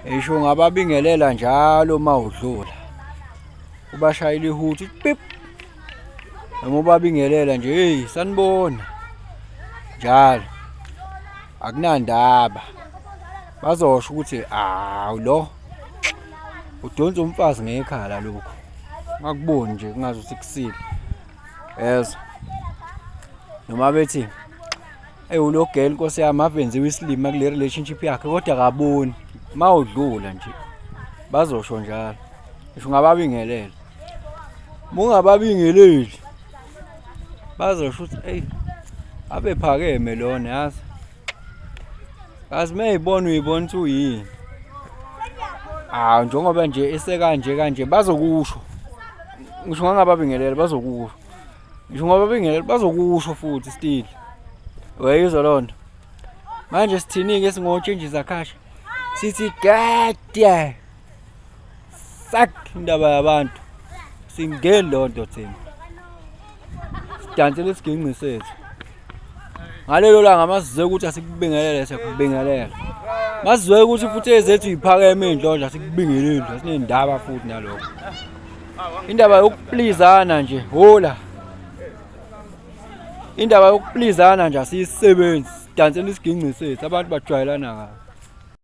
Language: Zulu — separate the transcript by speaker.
Speaker 1: Ngisho ungababingelela njalo uma udlula. Ubashayela ihuthi pip. Noma ubabingelela nje, hey sanibona. Njalo. Akunandaba. Bazosho ukuthi awu lo udonsa umfazi ngekhala lokhu. Ungakuboni nje kungazuthi kusile. Yezwa. Noma bethi Ewu lo girl nkosi yami ave enziwa isilima kule relationship yakhe kodwa akaboni. Mawudlula nje bazosho njalo. Ngisho ungababingelela. Mungababingeleli bazosho ukuthi eyi abe phakeme lona yazi. Kazi meyibona uyibona ukuthi uyini. Ah njengoba nje esekanje kanje bazokusho. Ngisho ngangababingelela bazokusho. Ngisho ngoba bingeke bazokusho futhi still. Uyayizwa loo nto. Manje sithini-ke singotshenjiza khasha? Sithi gede. Sak indaba yabantu. Singeni loo nto thina. Sidansela isiginci sethu. Ngalelo langa masizwe ukuthi asikubingelele siyakubingelela. Masizwe ukuthi futhi ezethu yiphakeme iy'ndlondlo asikubingeleli asinendaba futhi nalokho. Indaba yokuplizana nje hola. Indaba yokuplizana nje asiyisebenzi. Sidansela isiginci sethu abantu bajwayelana kabi.